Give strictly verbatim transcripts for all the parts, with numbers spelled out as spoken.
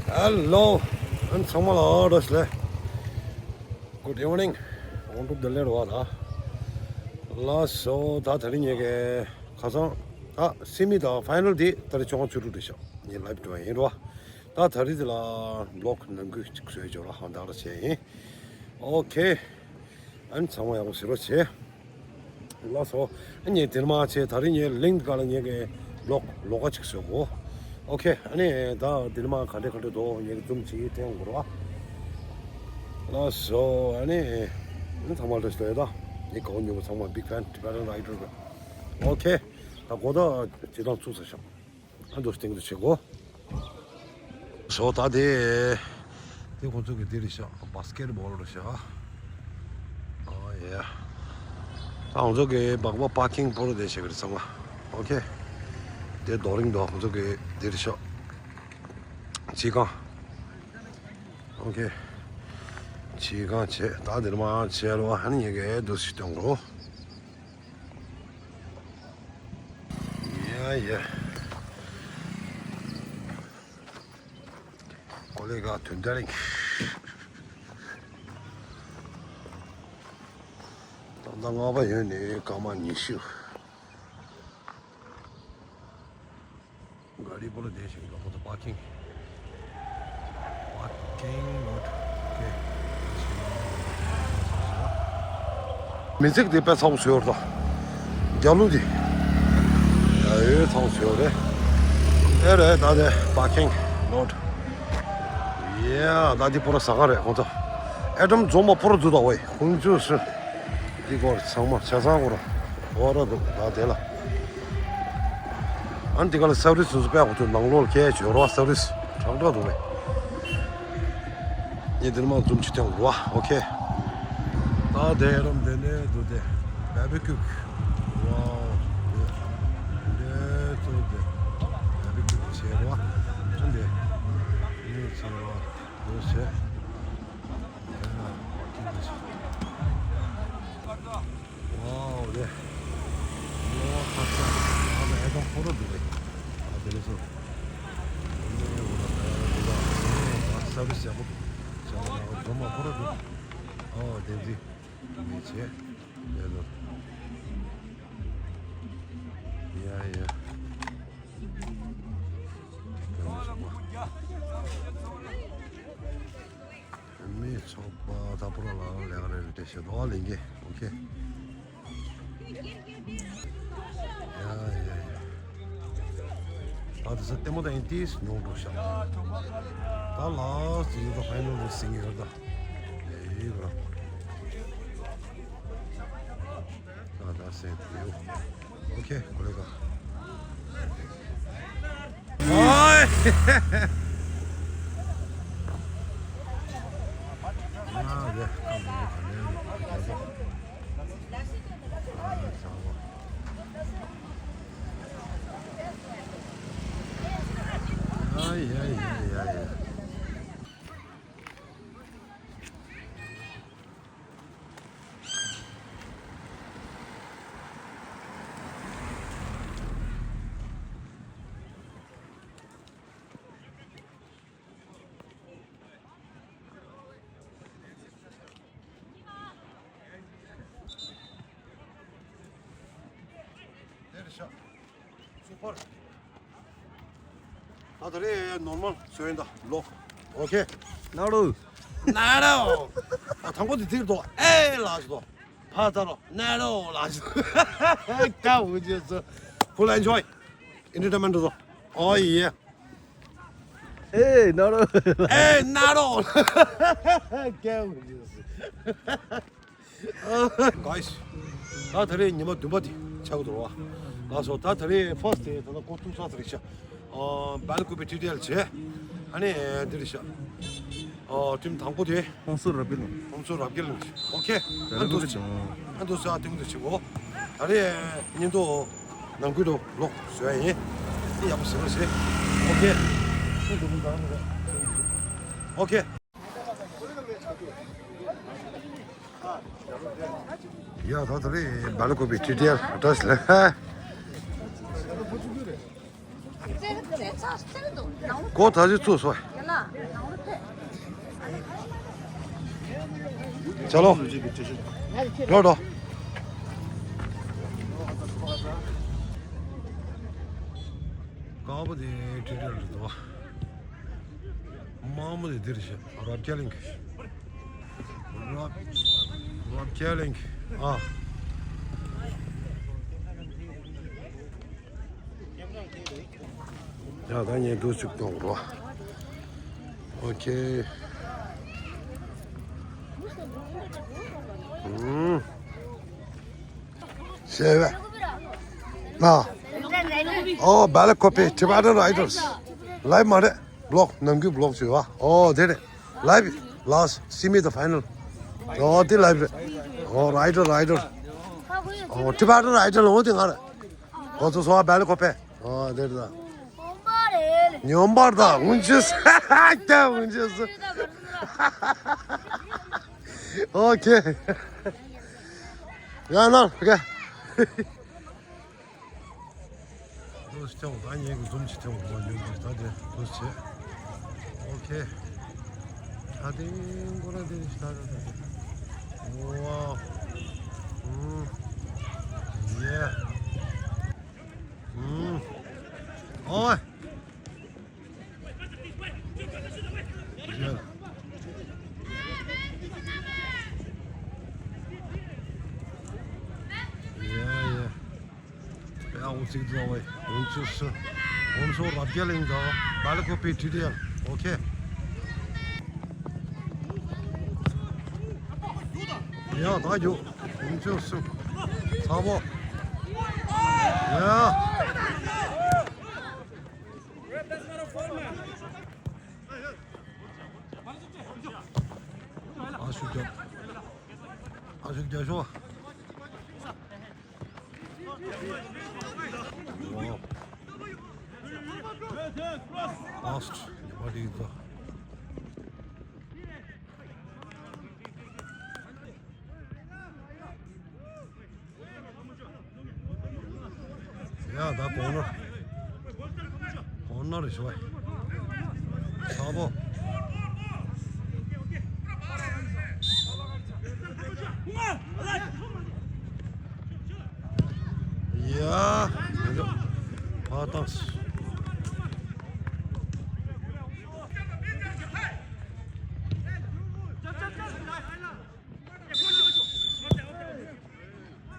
Hello. ཨན་ཚང་མ་ལ་བཀྲ་ཤིས་བདེ་ལེགས། Good evening. དགོང་དྲོ་བདེ་ལེགས་རེད་བ་ད། ལགས་སོ། ད་དེ་རིང་ངེད་ཀྱི་ཁ་སང་ད་སེ་མི་དང་ཕའི་ནལ་དེ་ད་རེས་བཅོ་ལྔ་བཅུ་དྲུག་རེད་ཤག་ངས་ལའིབ་འགྲོ་བ་ཡིན་རེད་བ། ད་དེ་རིང་དེ་ལ་བི་ལོག་ནང་ཁུལ་ཅིག་བཟོས་ཆོག་ལ་ཧང་ད་ར་བྱས་ཡིན། ཨོ་ཁེ། ཨན་ཚང་མ་ཡག་པོ་བྱེད་རོགས་བྱེད། ལགས་སོ། ཨ་ནི་དེ་ནས་མར་བྱས་ད་རིང་ངའི་ལིང་ཀ་ལ་ངེད་ཀྱི་བི་ལོག་ལོགས་ཀ་ཅིག་བཟོ་དགོས། ཨོ་ཁེ། ཨ་ནི་ད་དེ་ནས་མར་ག་འདྲ་ག་འདྲ་འདུག་ངེད་ཀྱི་ཛུམ་ཅིག་ཐེངས་འགོར་བ། ལགས་སོ། ཨ་ནི་ཨ་ནི་ཚང་མ་ལ་བཀྲ་ཤིས་བདེ་ལེགས་ད། ངའི་གའུ་ཉོ་བོ་ཚང་མ་big fan Tibetan rider གི། ཨོ་ཁེ། ད་གོ་ད་བྱེད་སྟངས་ཚུགས་ཚར་ཤག་ཨ་འདུག་སྟེང་དུ་བྱེད་དགོས། ཞོ་ད་དེ། དེ་ཁོང་ཚོ་གི་དེ་རེད་ཤག་བྷ་སི་ཀེ་ཊི་བྷོལ་རེད་ཤག་ཨ་ཡེ། ད་ཁོང་ཚོ་གི་སྦག་སྦག་པར་ཀིང་པོ་རུ་དེ་བྱེད་གི་རེད་ཚང་མ། ཨོ་ཁེ། དེ་རྡོ་རིང་དུ་ཁོང་ཚོ་གི་དེ་རེད་ཤག་ཕྱི་ཁང་། ཨོ་ཁེ། ཕྱི་ཁང་བྱས་ད་དེར་མ་བྱས་ལོ་ཧ་ནི་ཡེ་གེ་འདུག་སེ་སྟོན་གོ། ཡ་ཡ། ཀོ་ལེ་ག་དོན་དག་རིང་། ཏག་ཏག་ལྔ་པ་ཡོད་ནི་སྐར་མ་ཉི་ཤུ། ག་རི་པོ་ལ་བསྡད་ཤིང་ལ་ཁོ་ཚོ་པར་ཀིང་། པར་ཀིང་ལོཊ། ཨོ་ཁེ། མི་ཚིག་དེ་དཔེ་ཚ་བོ་བཟོས་ཡོད་རེད་ད། རྒྱ་ལུགས་དེ། ཡ་ཡོད་ཚ་བོ་བཟོས་ཡོད་རེད། ཨེ་རེད་ད་དེ་པར་ཀིང་ལོཊ། ཡ་ད་དེ་པོ་ར་ཟ་ག་རེད་ཁོང་ཚོ། ཨེ་ཏམ་འཛོམས་མ་པོ་ར་འཛུལ་ད་ཝེ་ཁོང་ཚོས་སུ། འདི་སྐོར་ཚང་མ་ཆ་ཚང་སྐོར་འོ་ར་འདུག་ད་དེ་ལ། ཨ་ནི་འདི་ག་ལ་སར་བི་སི་སུ་སུ་དཔེ་ཁོ་ཚོའི་ནང་ལོགས་ལ་ཁྱད་ཆོས་རོ་སར་བི་སི་དྲག་དྲག་འདུག་བས། ངས་འདིར་མ་འཛུམ་ཅིག་ཐེངས་རོ་ཨོ་ཁེ། ད་དེ་རམ་དེ་ནས་འདུག་དེ་བེ་བི་ཀུ། ཝའོ། དེ་ཚོ་དེ་བེ་བི་ཀུ་བྱེད་རོ་ཨ་འདི་ནས་བྱེད་རོ་འདུག་བྱེད། ཝའོ་རེད། ལོ་ཁ་ཤས་ཨ་ད་ཨེ་ཀ་ཕོ་རོ་འདུག་རེད། ཨ་དེ་ལས་སོ། ས་བི་སི་ཡག་པོ་འདུག་ས་བི་སི་ཡག་པོ་འདུག་ཨོ་དེ་འདི་མི་བྱེད་ལས་སོ། ཡ་ཡ། མི་ཚོགས་པ་ད་པོ་ར་ལ་ལས་ཀ་རེ་རེ་བྱེད་དོ་ལེན་གྱི་ཨོ་ཁེ། ཡ་ཡ་ཡ། ད་དེ་ས་ལྟད་མོ་ད་ཡིན་ཏིས་ཉོང་འགྲོ་ཤག་ད་ལ་སི་ཡོད་ད་ཕའི་ནལ་རེ་སིང་ཡོད་ད། ཡ་ཡ་ཡ། ད་ད་སེ་ཡོད། ཨོ་ཁེ་ཀོ་ལེ་ག། ཨོའི། ཨ་ཡ་ཡ་ཡ་ཡ། དེར་ཤག་སུ་པར། ད་ད་རེས་ནོར་མལ་བཟོས་ཡིན་ད་ལོ། ཨོ་ཁེ། ན་རོ། ན་རོ། ཨ་དང་པོ་དེ་དེར་དོ་ཨེ་ལགས་སོ། ཕ་ཚ་རོ་ན་རོ་ལགས་སོ། ཀ་འུ་ཅེ་སོ། Full enjoy entertainment སོ། ཨོ་ཡེ། ཨེ་ན་རོ། ཨེ་ན་རོ། ཀ་འུ་ཅེ་སོ། Guys། ད་ད་རེས་ཉི་མ་བདུན་པ་དེ་ཆགས་འདུག་བ། ལགས་སོ། ད་ད་རེས་ཕར་སི་ཊི་དེ་ད་ལྟ་འགོ་ཚུགས་ཚར་ཚར་རེད་ཤག་ཨ་བལ་ཀུ་པི་ཊི་ཌི་ཨེལ་བྱས། ཨ་ནི་འདི་རེད་ཤག་ཨ་ཊིམ་དང་པོ་དེ། ཧོང་སུར་རབ་རྒྱལ། ཧོང་སུར་རབ་རྒྱལ། ཨོ་ཁེ། ཨ་འདུག་སེ། ཨ་འདུག་སེ་ཨ་ཐུང་དུ་བྱེད་གོ། ད་རེས་ཉིན་ཐོ་ནང་ཁུལ་དུ་ལོག་བཟོ་ཡ་ཡིན། དེ་ཡག་པོ་བཟོས་རོགས་བྱེད། ཨོ་ཁེ། ཨོ་ཁེ། ཡ་ད་ད་རེས་བལ་ཀུ་པི་ཊི་ཌི་ཨེལ་བཀྲ་ཤིས་བདེ་ལེགས། གོ་ད་ཅི་ཚུགས་སོ། चलो। འགྲོ་འགྲོ། དཀར་པོ་དེ་ཁྲིད་རེད་འདུག་དམར་མོ་དེ་འདིར་བཞག་རབ་རྒྱས་གླིང་། རབ་རབ་རྒྱས་གླིང་། ཨ། ཡ་ད་ངས་འདུག་ཅིག་གཏོང་རོགས། ཨོ་ཁེ། ཨུམ། ཤེས་བས། ན། ཨོ་བེ་ལེ་ཀོ་པི་ཊི་བེ་ཊན་རའི་ཌར་སི། ལའིབ་མ་རེད། བི་ལོག་ནམ་རྒྱུན་བི་ལོག་བྱོས་བ། ཨོ་དེ་རེད། ལའིབ། ལཱ་སི་ཊི། སི་མི་ཛ་ཕའི་ནལ། ཨོ་དེ་ལའིབ་རེད། ཨོ་རའི་ཌར་རའི་ཌར། ཨོ་ཊི་བེ་ཊན་རའི་ཌར་ལ་འོ་དེ་ང་རེད། ཁོ་ཚོ་སོང་བ་བེ་ལེ་ཀོ་པི། ཨ་དེར་ད། ཉོན་པར་ད་འུན་ཆུ་སི། ཀྱ་འུན་ཆུ་སི། ཨོ་ཁེ། ཡ་ན་ཀ། དུས་ཐེངས་ད་ངེད་ཀྱི་འཛུམ་གྱི་ཐེངས་འོ་ཉོན་པར་ད་དེ་དུས་ཆེ། ཨོ་ཁེ། ད་དེ་ཀོ་ར་དེ་ཤ་ད་ད་དེ། ཝའོ། ཨུམ། ཡེ། ཨུམ། ཨོའི། ཡ། ཡ་ཡ། ཡ་འུ་ཚིག་རྫོགས་བས་འུ་ཚོ་སུ། འུ་ཚོ་རབ་རྒྱས་གླིང་དང་བེ་ལེ་ཀོ་པི་ཊི་ཌི་ཨེལ། ཨོ་ཁེ། ཡ་ད་རྒྱུག་འུ་ཚོ་སུ། ཚ་བོ། ཡ། ཨ་ཤུགས་རྒྱབ། ཨ་ཤུགས་རྒྱབ་ཤོག་ཝའོ། ལཱ་སི་ཊི། ཉི་མ་རིག་ཚོ། ཡ་ད་གོང་ནོར། གོང་ནོར་རེ་ཞུ་བ། ཚ་བོ། ཡ། ཕར་བཏང་།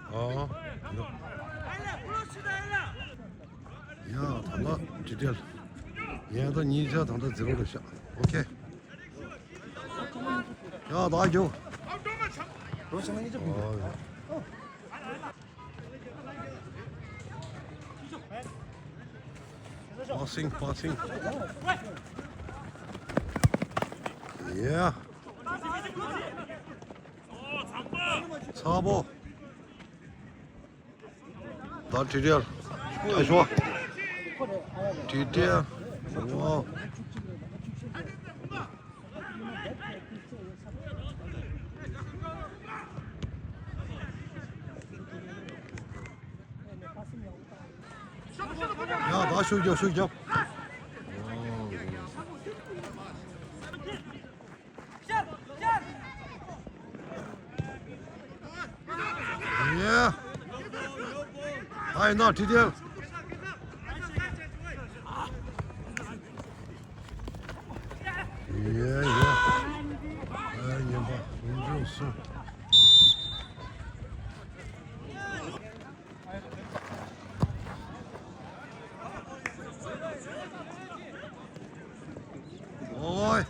ཨ། ཡ་ད་ལ་ཇི་ཏེལ། ཡ་ད་གཉིས་ཆ་ད་ལྟ་ཛི་རོ་རེད་ཤག་ཨོ་ཁེ། ཡ་ད་རྒྱུག་ཨ། ཡ། Passing, passing. Yeah. ཚ་བོ། ད་ཊི་ཊི་ཨེལ། ཨ་ཤོ། ཊི་ཊི་ཨེལ། ཝའོ། ཡ་ད་ཤུགས་རྒྱོབ་ཤུགས་རྒྱོབ། ཡ། ཨ་ཡིན་ན་ཊི་ཊི་ཨེལ། ཡ་ཡ། ཨ་ཡིན་པ་ཡིན་འགྲོ་སོང་། ཨོའི།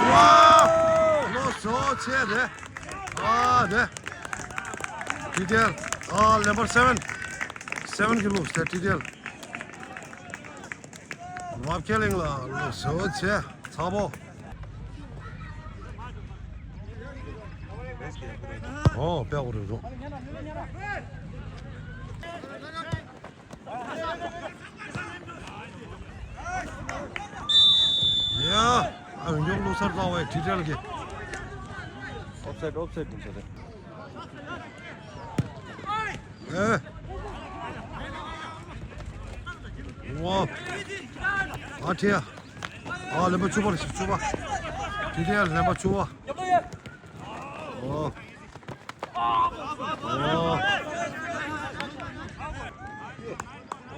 ཝའོ། ལོ་སོ་ཆེ་རེད། ཨ་རེད། ཊི་ཊི་ཨེལ། ཨ་ལེམ་བར་སེ་བེན། སེ་བེན་གི་ལུགས་སྟེ་ཊི་ཊི་ཨེལ། རབ་རྒྱས་གླིང་ལ་ལོ་སོ་ཆེ་ཚ་བོ། ཨོ་དཔེ་འོ་རེད་རོ། ཡ། ཨ་ཡོང་ལོ་སར་ལྟ་བའི་ཊི་ཊི་ཨེལ་གི། ཨོབ་སའིཌ་ཨོབ་སའིཌ་དུ་ཟེར་རེད། ཨེ། ཝའོ། ཨ་ཁྲི་ཡ། ཨ་ལེམ་པ་བཅུ་པ་རེད་བཅུ་པ། ཊི་ཌི་ཨེལ་ལེན་པ་བཅུ་པ། ཨོ། ཨོ།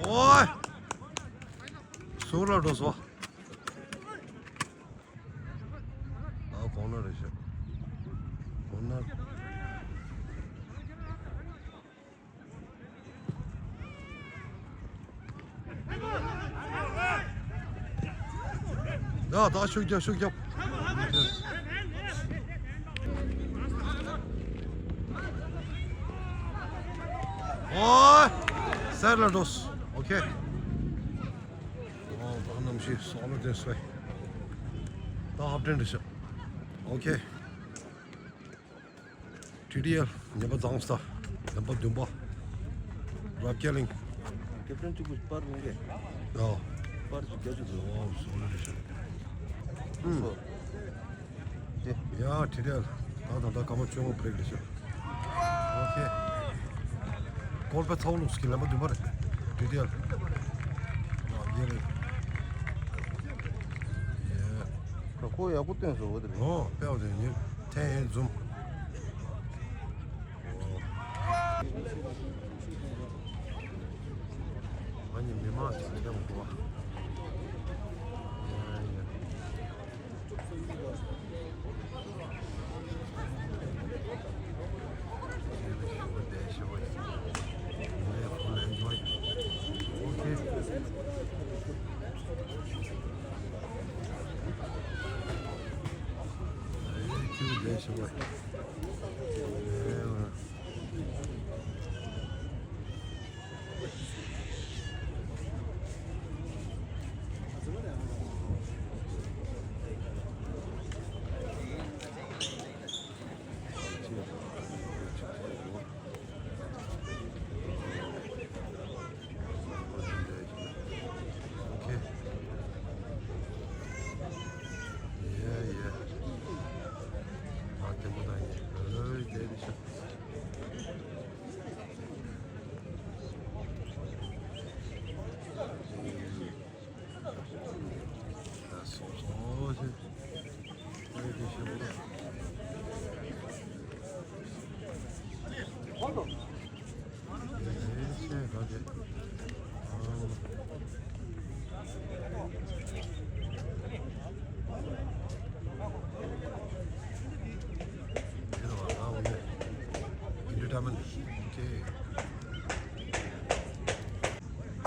ཨོ། ཟུར་ལ་འགྲོ་སོང་། ཨ། གོང་ན་རེད་ཤག་གོང་ན། ཡ། ད་ཤུགས་རྒྱབ། ཤུགས་རྒྱབ། ཨོ། སེར་ལ་འགྲོ། ཨོ་ཁེ། ཨོ། ད་གནམ་གཤིས་སོག་ལོ་དེ་སོས། ད་ཧབ་ཏན་རེད་ཤག་ཨོ་ཁེ། ཊི་ཌི་ཨེལ་ཉེས་པ་བརྫངས་སོང་། ལེན་པ་བདུན་པ། རབ་རྒྱས་གླིང་། ཀེབ་ཊན་གཅིག་པུ་པར་རུང་གེ། ཨོ། པར་གཅིག་རྒྱ་ཆེ་ཚོ། ཨོ། སོ་ལེ་རེད་ཤག་ཨུམ། སོ། ཏེ། ཡ། ཊི་ཌི་ཨེལ་ད་ད་ད་སྐར་མ་བཅོ་ལྔ་བྷི་རེག་རེད་ཤག་ཨོ་ཁེ། གོལ་པེ་ཚའོ་ལུགས་ཀྱི་ལེན་པ་བདུན་པ་རེད། ཊི་ཌི་ཨེལ། ཡ། ཡེ་རེད། ཡེ། ཁོ་ཡག་པོ་བཏོན་སོང་བ་དེ་རེད། ཨོ། དཔེ་བ་དེ་ཉིད་ཐེན་ཧེ་འཛུམ། ཨོ། ང་གཉིས་མི་མང་ཚོ་ལས་ཀ་མི་འདུག་བ།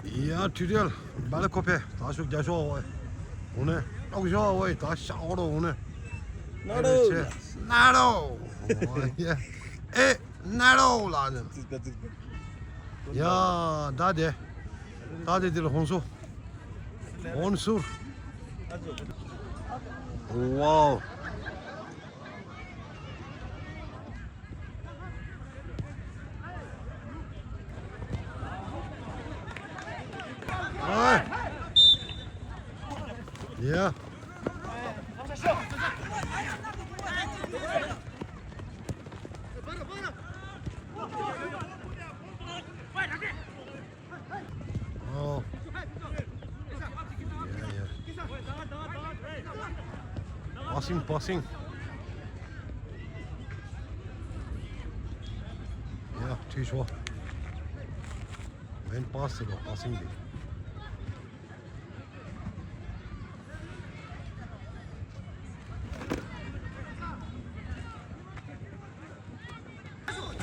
ཡ་ཡ། ཡ། ཊི་ཌི་ཨེལ་བ་ལ་ཁོ་ཕེ་ད་ཤུགས་རྒྱག་ཤོག་ཨོ། འོ་ནས་ཏོག་ཤོག་ཨོ། ད་ཤག་ཨོ་རོ་འོ་ནས། ན་རོ། ན་རོ། ཨེ། ན་རོ་ལ་ནི། ཡ། ད་དེ། ད་དེ་དེ་ལ་ཧོན་སུར། ཧོན་སུར། ཝའོ། ཨ། ཡ། ཨོ། ཡ་ཡ། པ་སིང་། པ་སིང་། ཡ། ཁྲིད་ཤོག་ཝེན་པ་སི་ཟེར་བ་པ་སིང་འདི།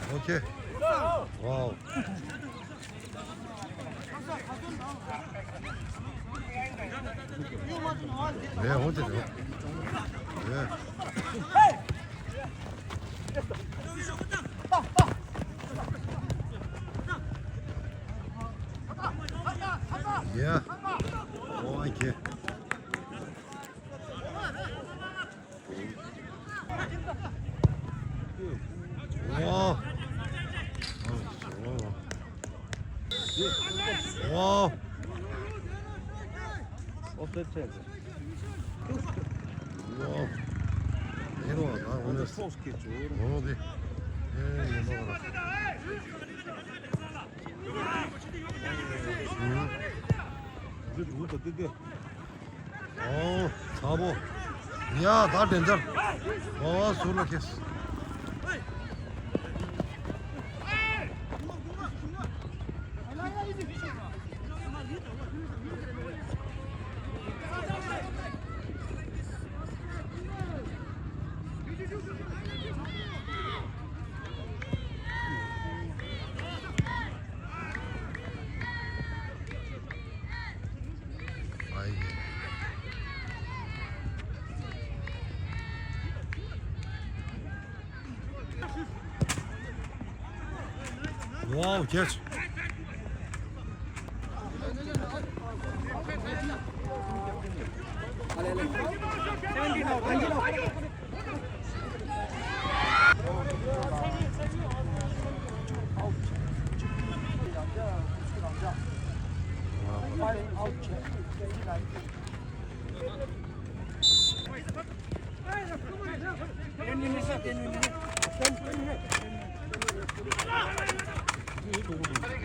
ཨོ་ཁེ། ཝའོ། ཡ། ཧོ་ཅེ་རེད། ཡ། ཡ། ཨོ་ཁེ། ཝའོ། ཝའོ། ཨོཕ་སའིཌ་ཆགས་ཟེར། ཝའོ། ཨེ་རོ་ད་འོ་ནས། ཕོགས་སྐད་ཆོ། འོ་དེ། ཨེ་ཡིན་པ་ར། ཨུ། འདི་འདུག་ད་འདི་འདི། ཨོ། ཚ་པོ། ཡ་ད་དེ་འདྲ། ཨོ་ཟུར་ལ་ཁེས། Wow, catch.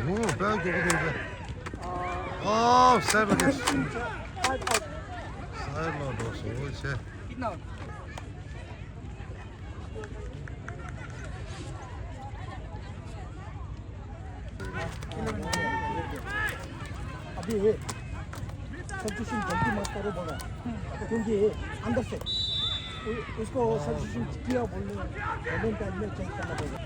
ཨོ་དཔལ་མགྱོགས་པོ་འདུག་གས། ཨོ་སའི་ཌི་ལ་གས། སའི་ཌི་ལ་འགྲོ་སོང་ཆེ། अभी ये सब्स्टिट्यूशन जल्दी मत करो बोला, क्योंकि ये अंदर से उ-, उसको सब्स्टिट्यूशन किया बोलने, बोलने टाइम में चेंज करना पड़ेगा।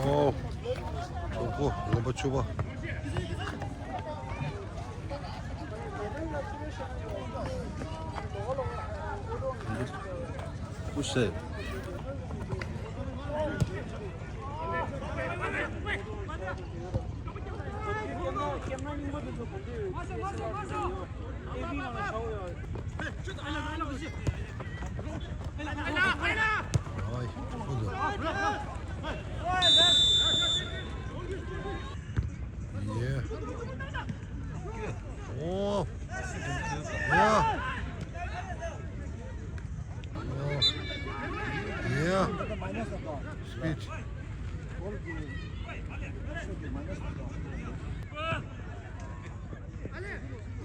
ཨོ། ཆོག་པོ་ལམ་པ་ཆུ་བ། ཀུ་ཤེ། Yeah. Oh. Yeah. Oh. Yeah. Speech.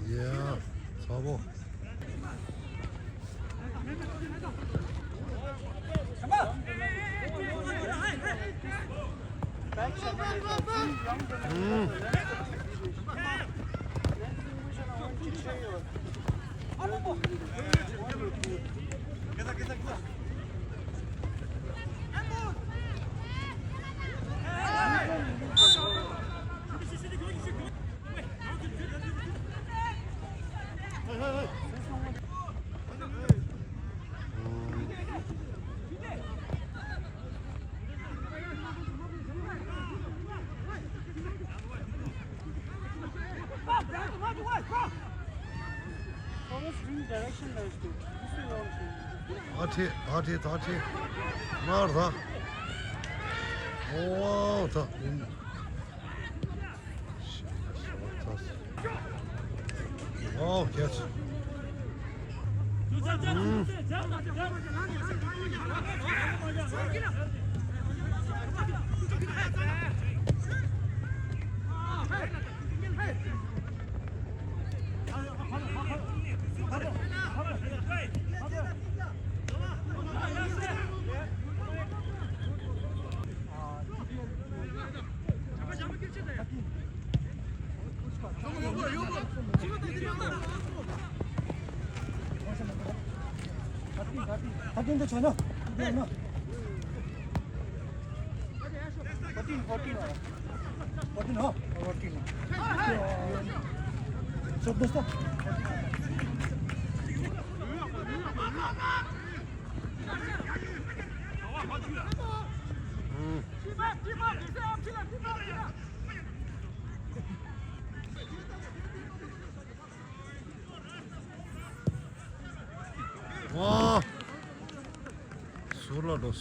Yeah. Bravo. ཨ་ཐེ། ཨ་ཐེ། ད་ཐེ། མར་ད། ཨོ་ད། Oh, catch. ཨུམ། Fourteen, fourteen. Fourteen, huh? Fourteen. Shot dosta. ཝ། ཟུར་ལ་འགྲོ།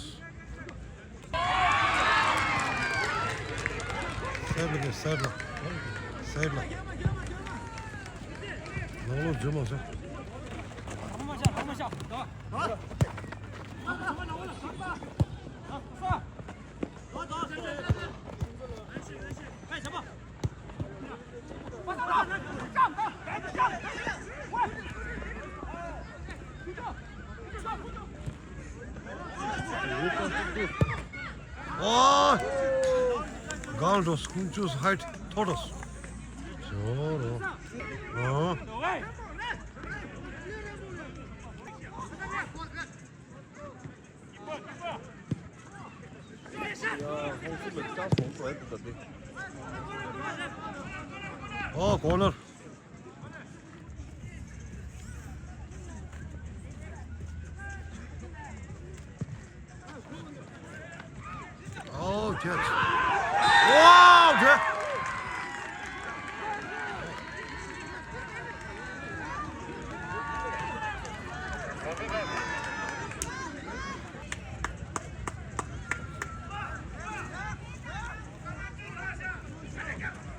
སའིཌ་ལ་སའིཌ་ལ། སའིཌ་ལ། ནང་ལོགས་འཛུལ་མ་སོང་། གང་འགྲོ་སྐུ་ཅུས་ཧའིཊ་མཐོ་འགྲོ། ཇོ་རོ། ཨ། ཨོ་གོ་ནར། Oh, catch. Wow, catch.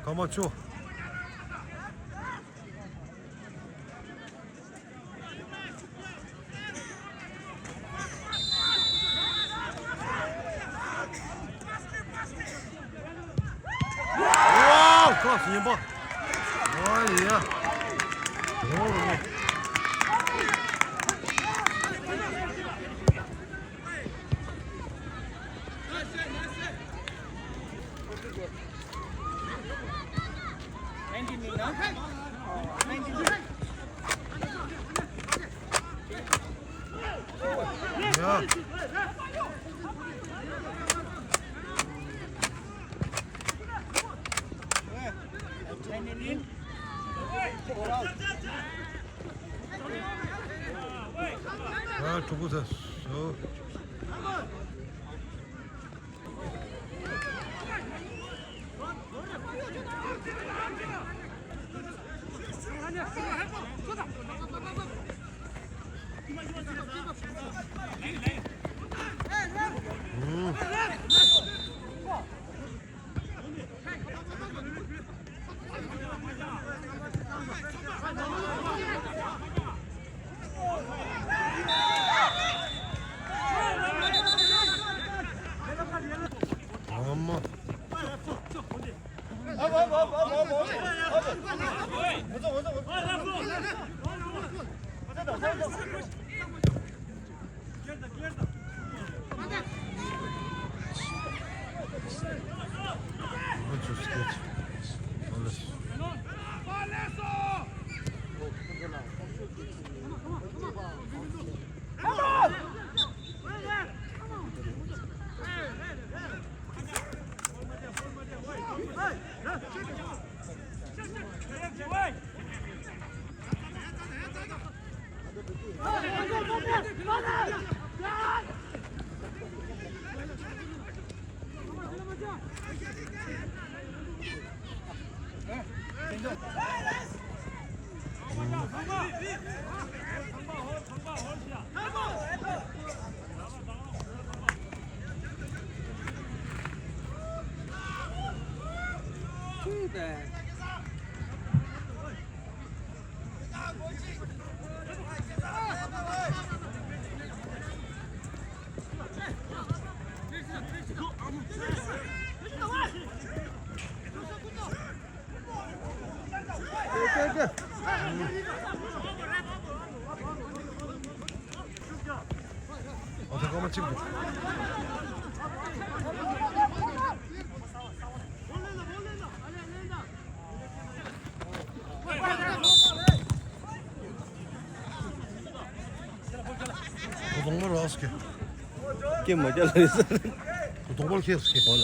Come on, Cho. Wow, cross, ཉན་པ། ཨོ་ཡ། ཨོ། ཨ་ཕྲུ་གུ་ཚ་སོ། ཁོ་གདོང་དམར་རག་སོང་། ཀྱེ་མ་རྒྱ་ལ་རེད་ཟེར། ཁོ་གདོང་དམར་ཁེལ་སོང་། ཧོ་ལ།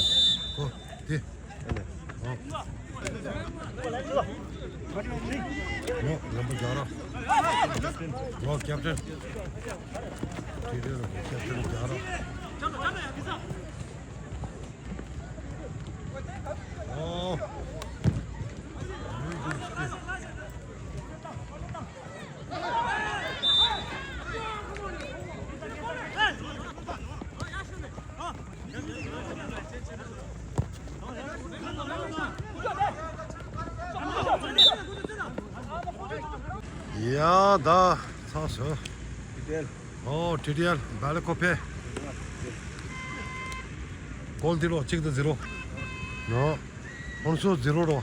ཁོ་དེ། ཨ་ལེ། ཨོ། ཨོ་ལམ་བུ་རྒྱག་ར། ཨོ་ཀེབ་ཊན། དེ་རེད་ལ་ཀེབ་ཊན་རྒྱག་ར། ཨོ། ཡ་ད་ཚར་སོང་། ཨོ་ཊི་ཌི་ཨེལ་བེ་ལ་ཀོ་ཕེ། གོལ་འདི་ལོ་གཅིག་དང་ཟི་རོ། ནོ། ཧོན་སུར་ཟི་རོ་རོ།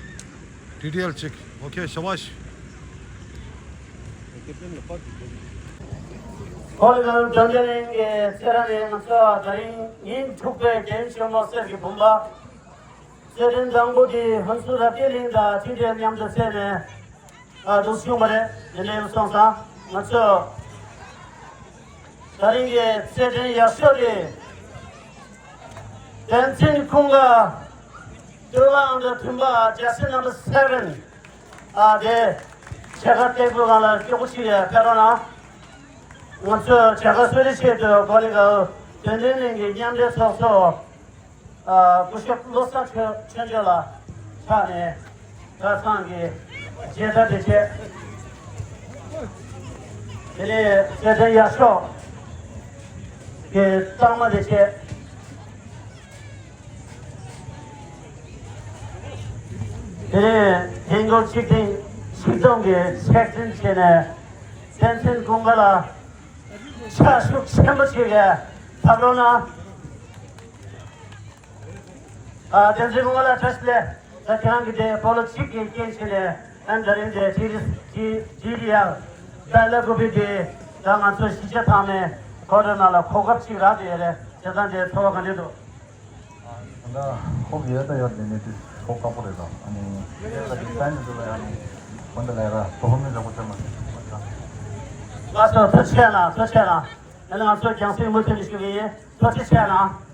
ཊི་ཌི་ཨེལ་གཅིག་ཨོ་ཁེ་ཤ་བཱཤ། ཧོ་ལི་གང་བྱང་ཆུབ་གླིང་གི་སེ་ར་ནས་ང་ཚོ་དེ་རིང་ཉིན་དྲུག་པའི་རྒྱལ་ཡུམ་ཆེན་མོ་གསེར་གྱི་བུམ་པ། རྩེད་འགྲན་དང་པོ་དེ་ཧོན་སུར་རབ་རྒྱས་གླིང་དང་ཐིག་འབྲས་མཉམ་དུ་རྩེས་ནས་ཨ་འདུག་བྱུང་བ་རེད། དེ་འདྲ་ཡིན་སོང་ཙང་ང་ཚོས་ད་རིང་གི་རྩེད་འགྲན་ཡག་ཤོས་དེ་བསྟན་འཛིན་ཀུན་དགའ་སྟོད་ལ་ཨང་དང་བདུན་པ་ཇར་སི་ནམ་བར་སེ་བེན། ཨ་དེ་བྱ་དགའ་སྟེགས་བུ་སྒང་ལ་སྐྱོ་པོ་ཞིག་ཡ་ཕེབས་རོགས་གནང་། ང་ཚོས་བྱ་དགའ་གསོལ་རས་ཆེད་དུ་གོ་ལི་གའུ་དོན་ལྡན་གླིང་གི་མཉམ་འབྲེལ་ཚོགས་གཙོ་ཨ་སྐུ་ཞབས་བློ་བཟང་ཆོས་ཆོས་འབྱོར་ལགས་ཕྱག་ནས་གྲྭ་ཚང་གི་མཇལ་དར་དེ་བྱས། དེ་ནས་རྩེད་འགྲན་ཡག་ཤོས་ཀྱི་རྟགས་མ་དེ་བྱས། དེ་ནས་ཐེངས་འགོ་གཅིག་ཐེངས་གཅིག་སྟོང་གི་ཆེད་འཛིན་བྱས་ནས་བསྟན་འཛིན་ཀུན་དགའ་ལགས་ཕྱག་ཤུགས་ཆེན་པོ་ཞིག་གིས་འཐབ་རོགས་གནང་། ཨ་བསྟན་འཛིན་ཀུན་དགའ་ལགས་བཀྲ་ཤིས་བདེ་ལེགས། ད་ཁྱེད་རང་གི་དེ་སྤོ་ལོ་གཅིག་གི་རྐྱེན་བྱས་ནས་ཨ་ད་རིང་དེ་ཇི་ཌི་ཇི་ཇི་ཌི་ཨེལ་བལ་ལ་ཀུ་པི་དེ་ད་ང་ཚོ་གཞིས་ཆགས་ཚང་མའི་ཁོ་ར་ནང་ལ་གོ་སྐབས་ཅིག་རག་བསྡད་ཡོད་རེད། བྱས་ཙང་དེ་ཚོར་བ་ག་འདྲ་འདུག་ད་ཧོབ་ཡོད་ད་ཡོད་དེ་ནས་དུས་ཚོད་དཀའ་པོ་རེད་ད། ཨ་ནི་ཡོད་ད་དེ་ད་ནི་འདུག་ལ་ཡ་ནི་འོན་ད་ལས་ཀ་ཐོ་ཧོབ་ནི་ལ་ཁོ་ཚོད་མ་རེད། ལགས་སོ། ཐུགས་རྗེ་ཆེ་གནང་། ཐུགས་རྗེ་ཆེ་གནང་། ཨ་ནི་ང་ཚོ་རྒྱང་སྲིང་མུ་མཐུད་ནས་ཞུ་གི་ཡིན། ཐུགས་རྗེ་ཆེ་གནང་།